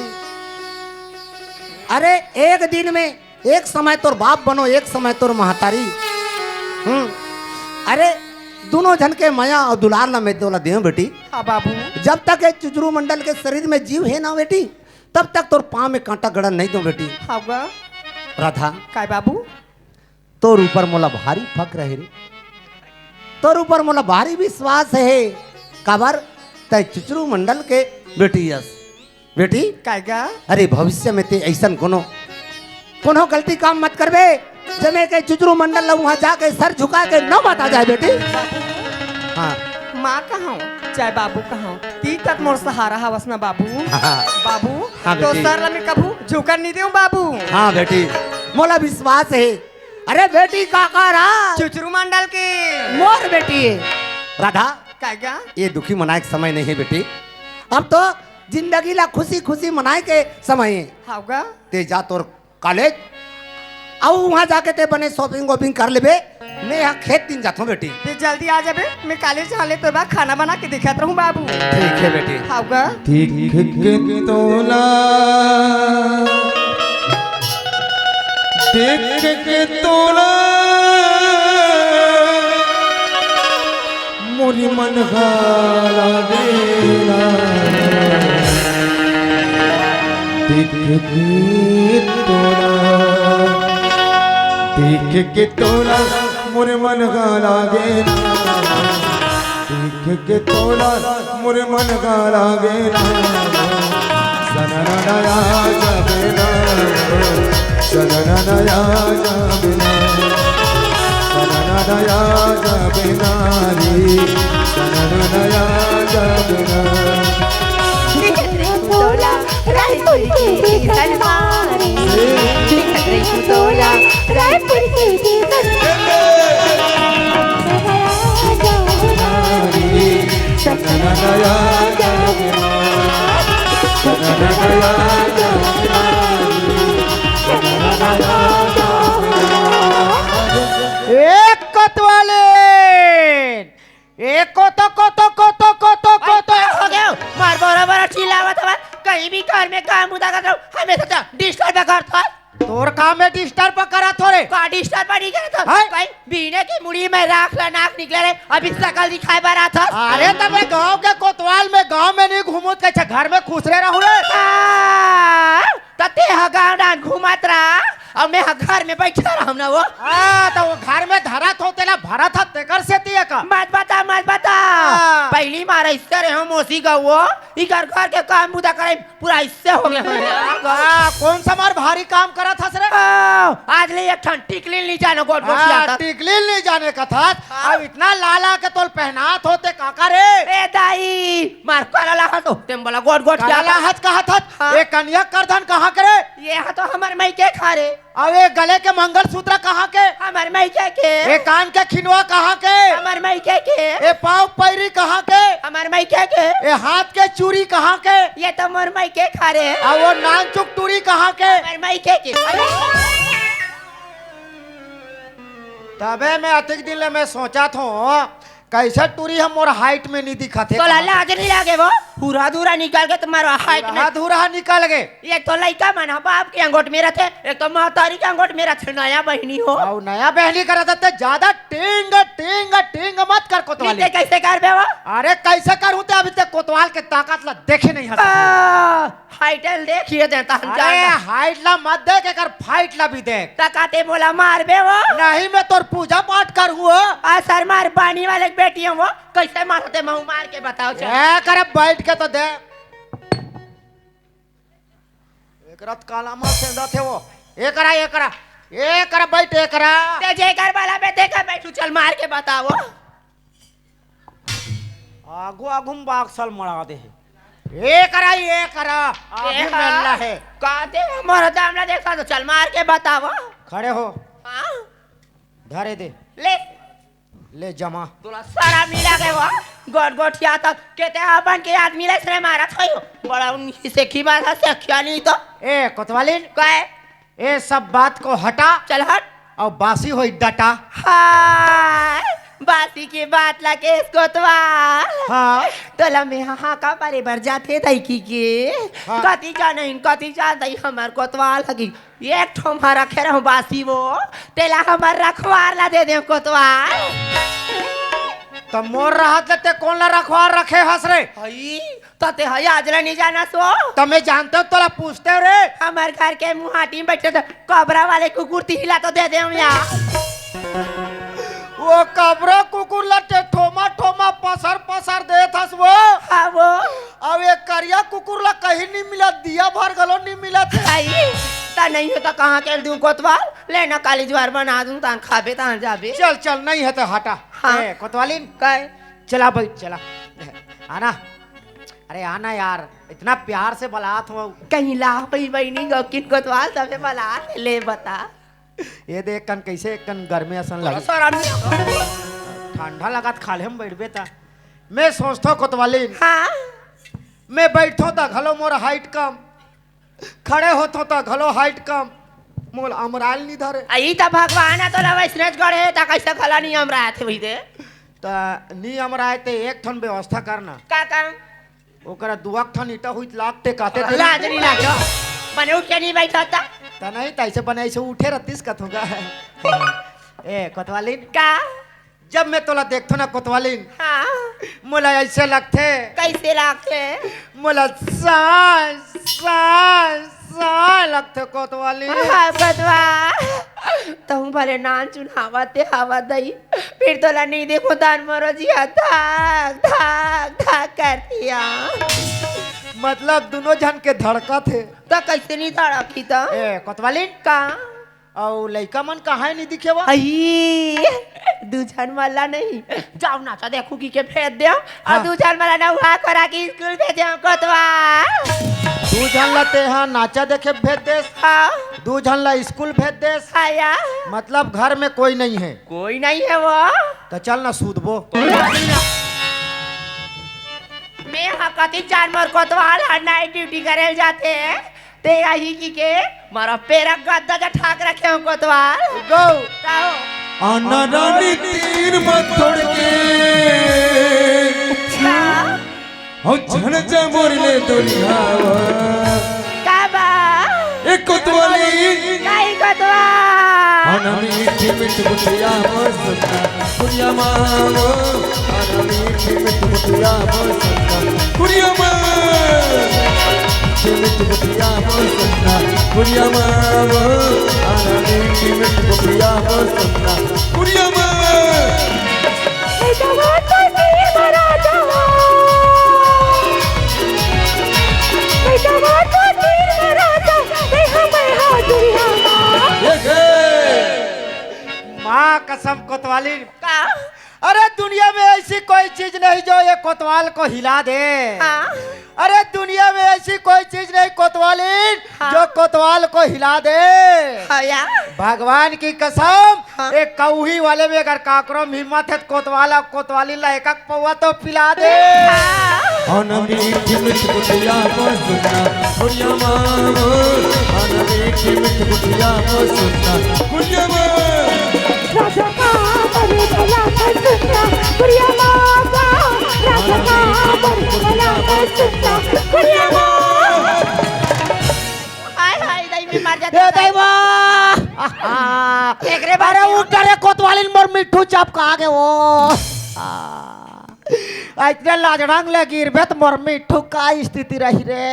अरे एक दिन में एक समय तोर बाप बनो, एक समय तोर महतारी। हम्म। अरे दोनों झन के मया अउ दुलार ला मैं तोला देव बेटी। हाँ बाबू। जब तक ये चुचरू मंडल के शरीर में जीव है ना बेटी, तब तक तोर पाँव में कांटा गड़न नहीं दो बेटी। हाँ गा। राधा। काय बाबू? तोर ऊपर मोला भारी फक्र हे रे, तोर ऊपर मोला भारी विश्वास हे। काबर? तै चुचरू मंडल के बेटी अस। बेटी। काय गा? अरे भविष्य में ते ऐसन कोनो, कोनो गलती काम मत करबे, जमे के चुचरू मंडल ला वहाँ जाके सर झुका के नौबत आ जाए बेटी। हाँ। माँ कहां, चाहे बाबू कहां, ती तक मोर सहारा हवस ना बाबू। हाँ। बाबू, हाँ तो बेटी। सर ला मैं कभू झुकन नहीं देऊं बाबू। हाँ बेटी, मोला विश्वास हे। अरे बेटी काका रा। चुचरू मंडल के। मोर बेटी हे। राधा। काय गा? ये दुखी मनाए के समय नहीं है बेटी, अब तो जिंदगी ला खुशी खुशी मनाए के समय है। हाव गा? ते जा तोर कॉलेज, अउ वहां जाके ते बने शॉपिंग वॉपिंग कर लेबे। मैं यहाँ खेत दिन जाथों बेटी। ते जल्दी आ जाबे, मैं कॉलेज जाने तो बा खाना बना के दिखात रहूं बाबू। ठीक है बेटी। हाव गा? देख के तोला, देख के तोला, मोरी मन घाला गेला। देख के तोला, देख के तोला, मोरे मन घाला गेला। देख के तोला, मोरे मन घाला गेला। सनननया जबेला, सनननया जबेला, सनननया जबेला रे, सनननया जबेला। तोला रायपुर के सलमान, तोला रायपुर के सलमान। ए कोतवालीन, ए कोतो, कोतो, कोतो, कोतो, अरे, कोतो। का हो गया? मार बरोबर चिल्लावत हवा। कहीं भी घर में काम उदा करत रहूं, हमेशा तो डिस्टर्ब करत हस। तोर काम में डिस्टर्ब करत हो रे। का डिस्टर्ब नहीं करत हस? हैं? भाई, बीने की मुड़ी में राख ला नाक निकले रे, अभी शकल दिखाए बर आत हस। अरे, तबे गांव के कोतवाल में गांव में नहीं घूमूत, कैसे घर में खुसरे रहूं रे? आ, त ते ह गांव डान घूमत रहा, अब मैं ह घर में बैठा रहूं ना वो। हाँ, त वो घर में धरत हो, तेला भरत ह, तेकर सेती ए का? मत बता, मत बता। हाँ। पहिली मार अइसे रहे हो मौसी का वो, इकर घर के काम बुता करे, पूरा अइसे हो गया हो यार। हाँ, कौन सा मार भारी काम करत हस रे? ओ, आज ले एक ठन टिकली नहीं जाने गोट गोट हाँ, किया था। टिकली नहीं जाने का था। हाँ। अब इतना लाला के तोल पहनात होते काका रे। ए दाई, मार काला लाहत हो, तेम बोला गोट गोट किया काला था। लाहत कहा था? हाँ। ए कनिया करधन कहाँ करे? ये हा तो हमर मइके खारे। अउ ए गले के मंगलसूत्र कहाँ के? हमर मइके के। ए कान के खिनवा कहाँ के? हमर मइके के। ए पाँव पैरी कहाँ के? हमर मइके के। ए हाथ के चूड़ी कहाँ के? ये तो मोर मइके खारे। अउ वो नानचुक टूरी कहाँ के? हमर मइके के। अरे! तबे मैं अतिक दिन ले मैं सोचत हों, कइसे टूरी ह मोर height में नी दिखत हे, तोला कहाँ लाज नहीं लागे वो? हुरा धुरा निकल के तुम्हारा height में। हुरा धुरा निकल गे। एक तो लइका मन ह बाप के अंगोट में रथे, एक तो महतारी के अंगोट में रथे, नया बहिनी हो। अउ नया बहिनी करत हे ते ज्यादा टिंग, टिंग, टिंग मत कर कोतवाली। ते कइसे करबे वो? अरे कइसे करहूं ते अभी ते कोतवाल के ताकत ला देखे नहीं हस। आ, height ल देखिए दे तहन अरे जानना। Height ला मत देख, एकर fight ला भी देख। त का ते मोला मारबे वो? नहीं, मैं तोर पूजा पाठ करहूं हो। आ सर मार बानी वाले के बेटी हूं वो, कइसे मारते महू मार के बताओ चल। ए करे बैठ के तो देख। एकरा त काला मार सेंधा थे वो। एकरा, एकरा, एकरा बैठ, एकरा। ते जेकर वाला में देकर बैठू, चल मार के बताओ। आगू आगू में बाक्सल मड़ा दे हे। ए करा, ए करा, अभी ए हा। मेला हे। का दे हमर दामला देखा तो चल मार के बतावा। खड़े हो। हाँ? धरे दे। ले। ले जमा। तोला सारा मिला के वो गोट गोटिया तक केते अपन के आदमी ले सरे मारा थयो। बड़ा उन सेखी बात है, सेखिया नहीं तो। ए कोतवालिन। काय? ए सब बात को हटा। चल हट। अउ बासी होई डटा। हाय, बासी के बात ला केस कोतवाल। हाँ। तोला में हा, हाका पारे बर जाथे दई की के। हाँ। कति जानइन, कति जान दई हमर कोतवाल हगी। एक ठो मा रखे रहूं बासी वो, तेला हमर रखवार ला दे दे कोतवाल। त मोर रहत ले ते कोन ला रखवार रखे हस रे? हई, त ते ह आज ले नहीं जानस वो? त मैं जानते हो तोला पूछते हो रे। हमर घर के मुहाटी में बैठे त कबरा वाले कुकुर तिहिला तो दे दे हम यहाँ। वो कबरा कुकुर ला ते ठोमा ठोमा पसर पसर देत हस वो। हाँ वो। अब ये करिया कुकुर ला कहीं नहीं मिला, दिया भर गलो नहीं मिला थे। आई, त नहीं हो त कहाँ के दूं कोतवाल? ले ना काली ज्वार बना दूं, तान खाबे तान जाबे। चल चल, नहीं है तो हटा। हाँ। ए, कोतवालिन। काय? चला बैठ, चला। आना। अरे आना यार, इतना प्यार से बलात हो। कहीं ला पई बहिनी गौकिन कोतवाल तबे बलात ले बता। ये देख कन कैसे एक कन गर्मे असन लगे। शरम नहीं। ठंडा लगत खाले हम बैठबे ता। मैं सोचथो कोतवालिन। हाँ। मैं बैठो ता घलो मोर height कम। खड़े होथो त घलो height कम, मोल अमरायल नी धरे। आ, ई त भगवान ह तोला वैसनेच गढ़े, त कैसे घला नी अमरायत हे भई दे? त नी अमराय ते एक ठन व्यवस्था करना। का काम? ओकरा दुआ ठन ईटा हुई लाग ते काते ते लाज नी लागो। बने उठ के नी बैठा त? त नहीं, त ऐसे बने ऐसे उठे रहतीस कथों का। ए, कोतवालिन। का? जब मैं तोला देखथो ना कोतवालिन, हाँ। मोला ऐसे लगथे। कैसे लगथे? मोला सांस, सांस, सांस लगथे कोतवालिन। हाँ, कोतवाल। तहूँ भले नान चुन हवा ते हवा दई, फिर तोला नहीं देखो तान मोरो जिया धक, धक, धक करतिया। मतलब दोनों झन के धड़कत हे। त कैसे नहीं धड़की त? ए, कोतवालिन। का? अउ लइका मन कहाँ हे, नी दिखे वा? अई, दू झन मन ला नहीं। जाओ नाचा देखू की के भेज देव, अउ हाँ। दू झन मन ला नहुआ खोरा के स्कूल भेजे कोतवाल। दू झन ला ते हा नाचा देखे भेज देस, हाँ। दू झन ला स्कूल भेज देस। हाँ या। मतलब घर में कोई नहीं है? कोई नहीं है वो। त चल ना सूतबो। मैं हा कति चार मोर कोतवाल हा night duty करे जाथे। ते आही की के मारा पैरा गद्दा जा ठाक रखे हो कोतवाल। गौ। का हो? आना रानी तीर मत छोड़ के। का? हो झन जा मोर ले दुनिया। का बा? ए कोतवाली। काई कोतवाल? आना मीठी मीठी कुटिया मोर सत्ता। कुड़िया मारो, आना मीठी मीठी कुड़िया मोर सत्ता। कुड़िया मार। मिठ गुठिया मोर सुन्ना, गुरिया माँ वो, आना मीठी मिठ गुठिया मोर सुन्ना, गुरिया माँ। ए जवान तो तीर मरा जा, ए जवान तो तीर मरा जा, ए हम हा दुनिया माँ। ये के? माँ कसम कोतवालिन। का? अरे दुनिया में ऐसी कोई चीज नहीं जो ये कोतवाल को हिला दे। हाँ। अरे दुनिया में ऐसी कोई चीज नहीं कोतवालिन हाँ। जो कोतवाल को हिला दे। हाँ या। भगवान की कसम, हाँ। एक कौही वाले में अगर काकरो में हिम्मत है तो कोतवाल और कोतवालिन ला एक एक पौवा तो पिला दे। हाँ। आना मीठी मिठ गुठिया मोर सुन्ना, गुरिया माँ वो। आना मीठी मिठ गुठिया मोर सुन्ना, गुरिया माँ। राजा का बड़ी भला कर सुनना, गुरिया माँ का। राजा का बड़ी भला कर सुनना, गुरिया माँ। हाय, हाय, दाई, मैं मर जाता ए, दाई, दाई। वाह। एकरे बाद अरे, उठ रे, कोतवालिन मोर मिट्ठू चपका गे वो। आ, इतने लाजड़ांग ले गिरबे त मोर मिट्ठू का स्थिति रही रे।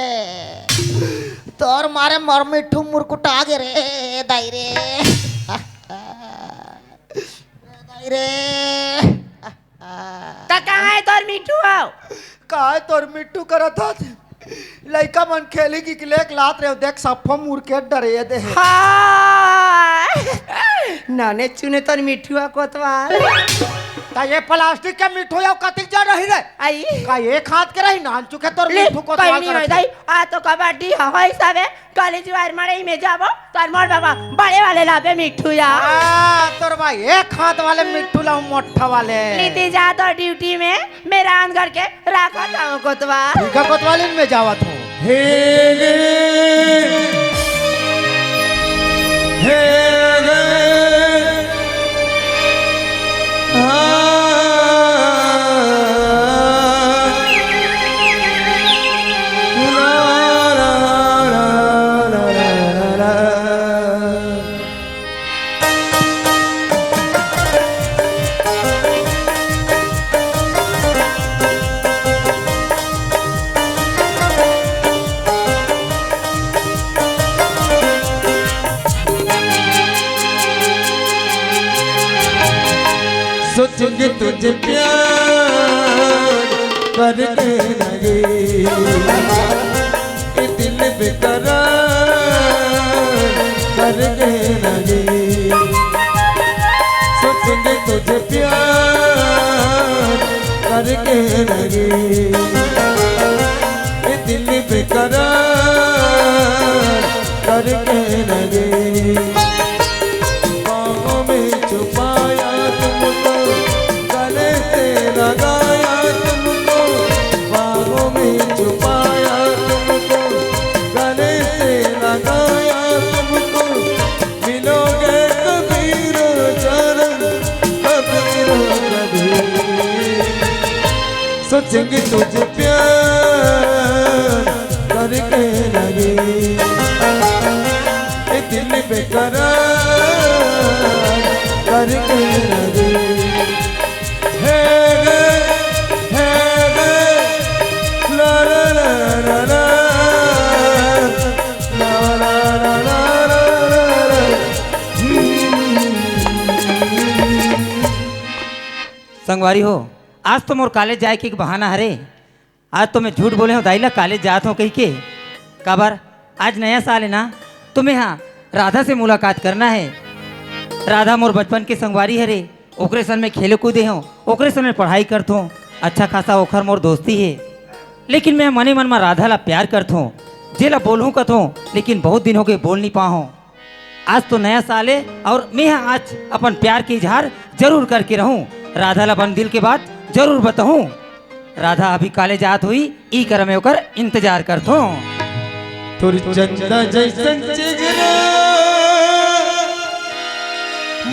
तोर मारे मोर मिट्ठू मुरकुटा गे रे, दाई रे। दाई रे। का, कहाँ है तोर मिट्ठू हो? का है तोर मिट्ठू करत हस? लइका मन खेली की लेक लात रे, देख सप्पो मुरकेट डरे दे हे। हाँ। नने चुने तोर मिट्ठू ह कोतवाल। त ये प्लास्टिक के मिट्ठू या कतिक जा रही रे? आई। का एक हाथ के रही नान चुके तोर ले, मिट्ठू कोतवाल कहीं नहीं करत होई हे। दाई, आ तो कबड्डी ह, होई सबे। काली जुआर मड़ई में जाबो, तोर मोर बाबा बड़े वाले लाबे मिट्ठू या। आ, तोर बा एक हाथ वाले मिट्ठू ला मोट्ठा वाले। लीती जा तो ड्यूटी में, मैं रांध करके राखत हूँ कोतवाल। ठीक है, कोतवालिन में जावत हूँ। हे गे, हे गे, हाँ। सोचेंगे तुझे प्यार करके लगे, ये दिल बेकरार करके लगे। सोचेंगे तुझे प्यार करके लगे, ये दिल बेकरार करके लगे। बाहों में छुपाया तुमको, गले से लगाया तुमको, बाहों में छुपाया तुमको, गले से लगाया तुमको। मिलोगे कभी रो जानम, कभी रो कभी। सोचेंगे तुझे प्यार करके लगे, ये दिल बेकरार करके लगे। हे गे, हे गे, ला ला ला ला ला, ला ला ला ला ला ला। संगवारी हो, आज तो मोर कॉलेज जाए के एक बहाना हरे। आज तो मैं झूठ बोले हूँ दाई ला, कॉलेज जात हूँ कही के। काबर, आज नया साल है ना, तो मैं हाँ राधा से मुलाकात करना है। राधा मोर बचपन के संगवारी हरे, ओकरे संग में खेले कूदे हूँ, ओकरे संग में पढ़ाई करत हूँ, अच्छा खासा ओखर मोर दोस्ती है। लेकिन मैं मने मन में राधा ला प्यार करत हूँ, जेला बोलहूँ कथों, लेकिन बहुत दिन हो गए बोल नहीं पाहूँ। आज तो नया साल है और मैं आज अपन प्यार के इजहार जरूर करके रहूं। राधा ला अपन दिल के बात जरूर बताऊं। राधा अभी कॉलेज जात हुई, ई कर मैं ओकर इंतजार करथों। तोर चंदा जैसन चेहरा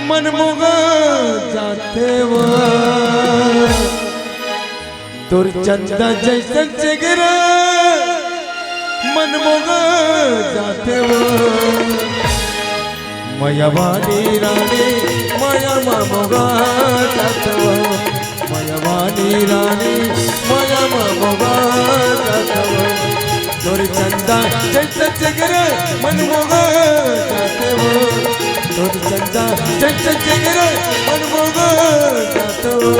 मन मोगा जाथे वो। तोर चंदा जैसन चेहरा मन मोगा जाथे वो। मया वाली रानी मया मा मोगा जाथे वो। मया वाली रानी मया मा मोगा जाथे वो। तोर चंदा जैसे जिगर मन मोगा जात हो। तोर चंदा जैसे जिगर मन मोगा जात हो।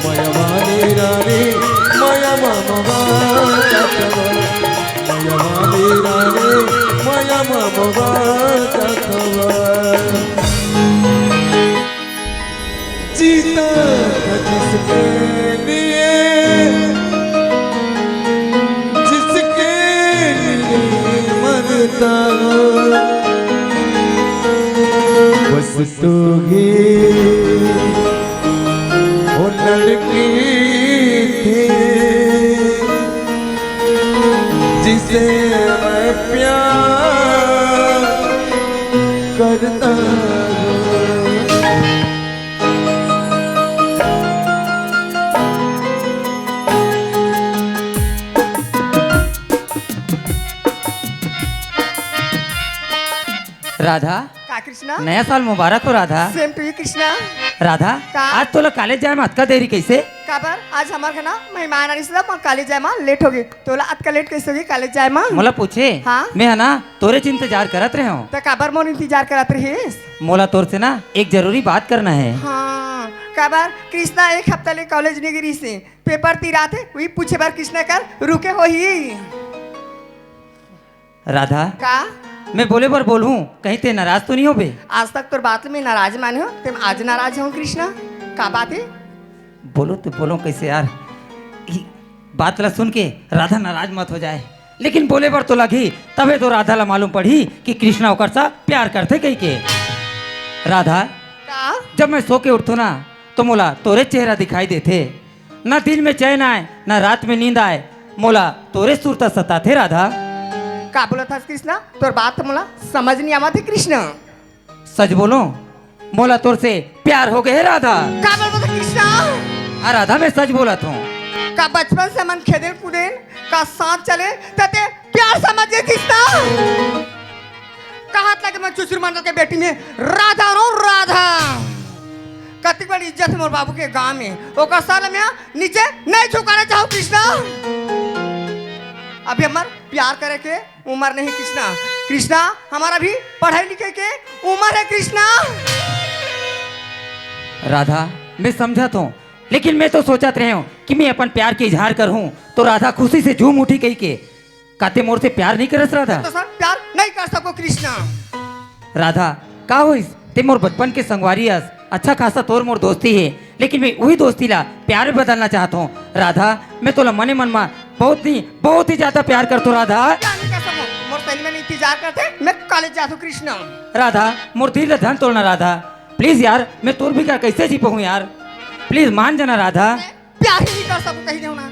मया वाली रानी मया मा मोगा जात हो। मया वाली रानी मया मा मोगा जात हो। जीता था जिसके लिए, जिसके लिए मरता हूँ, बस तू ही वो लड़की थी जिसे मैं प्यार करता हूँ। राधा, का कृष्णा? नया साल मुबारक हो Radha. Same to you Krishna. Radha, का? आज तोला कॉलेज जाए में अतका देरी कैसे? काबर? आज हमार घर ना मेहमान आनिस ना, मैं कॉलेज जाए में लेट हो गई। तोला अतका लेट कैसे हो गई कॉलेज जाए में? मोला पूछे? हाँ? मैं है ना तोरे च इंतजार करत रहे हूँ। त काबर मोर इंतजार करत रहिस? मोला तोर से ना एक जरूरी बात करना है। हाँ, काबर? कृष्णा एक हफ्ता ले कॉलेज नहीं गिरी से, पेपर तिरात हे, वही पूछे बर कृष्णा कर रुके होही। राधा, का? मैं बोले बर बोलहूँ, कहीं ते नाराज तो नहीं होबे? आज तक तोर बात में नाराज माने हो, ते आज नाराज हो कृष्णा? का बात है? बोलो तो बोलो कैसे यार, ई बात ला सुन के राधा नाराज मत हो जाए, लेकिन बोले बर तो लगही, तबे तो राधा ला मालूम पड़ही कि कृष्णा ओकर सा प्यार करथे कही के। राधा, का? जब मैं सो के उठथो ना, तो मोला तोरे चेहरा दिखाई देथे। ना दिन में चैन आए, ना रात में नींद आए, मोला तोरे सुरता सताथे राधा। का बोलत हस कृष्णा? तोर बात तो मोला समझ नहीं आवत हे कृष्णा। सच बोलो, मोला तोर से प्यार हो गए हे राधा। का बोलत हस कृष्णा? हाँ राधा, मैं सच बोलत हूँ। का बचपन से मन खेदेन कूदेन, का साथ चले, त ते प्यार समझ गए कृष्णा? कहत लगे मैं चुचुर मंडल के बेटी में राधा रो राधा। कतिक बड़ी इज्जत है मोर बाबू के गांव में, ओकर साल में नीचे नहीं झुकाना चाहो कृष्णा। अभी हमार प्यार करे के उम्र नहीं कृष्णा। कृष्णा, हमारा भी पढ़ाई लिखे के उम्र है कृष्णा। राधा, मैं समझत हूँ, लेकिन मैं तो सोचत रहे हूँ कि मैं अपन प्यार के इजहार करहूँ, तो राधा खुशी से झूम उठी कही के। का ते मोर से प्यार नहीं करस राधा? तो सर प्यार नहीं कर सको कृष्णा। राधा, का होइस? ते मोर बचपन के संगवारी अस, अच्छा खासा तोर मोर दोस्ती है, लेकिन मैं वही दोस्ती ला प्यार में बदलना चाहत हूँ। राधा, मैं तोला मने मन मा बहुत ही, बहुत ही ज्यादा प्यार करथो राधा। क्या नहीं कर सको? मोर सैली में इंतजार करते, मैं कॉलेज जाथो कृष्णा। राधा, मोर दिल ला झन तोड़ना राधा, प्लीज यार, मैं तोर बिगर कैसे जी पाऊँ यार, प्लीज मान जाना राधा। प्यार ही नहीं कर सकूं कहीं देहूं ना।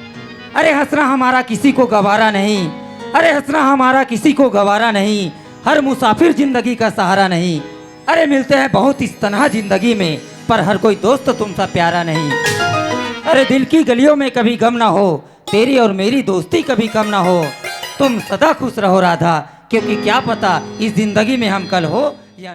अरे हंसना हमारा किसी को गवारा नहीं, अरे हंसना हमारा किसी को गवारा नहीं, हर मुसाफिर जिंदगी का सहारा नहीं। अरे मिलते हैं बहुत इस तन्हा जिंदगी में, पर हर कोई दोस्त तुमसा प्यारा नहीं। अरे दिल की गलियों में कभी गम ना हो, तेरी और मेरी दोस्ती कभी कम ना हो, तुम सदा खुश रहो राधा, क्योंकि क्या पता इस जिंदगी में हम कल हो या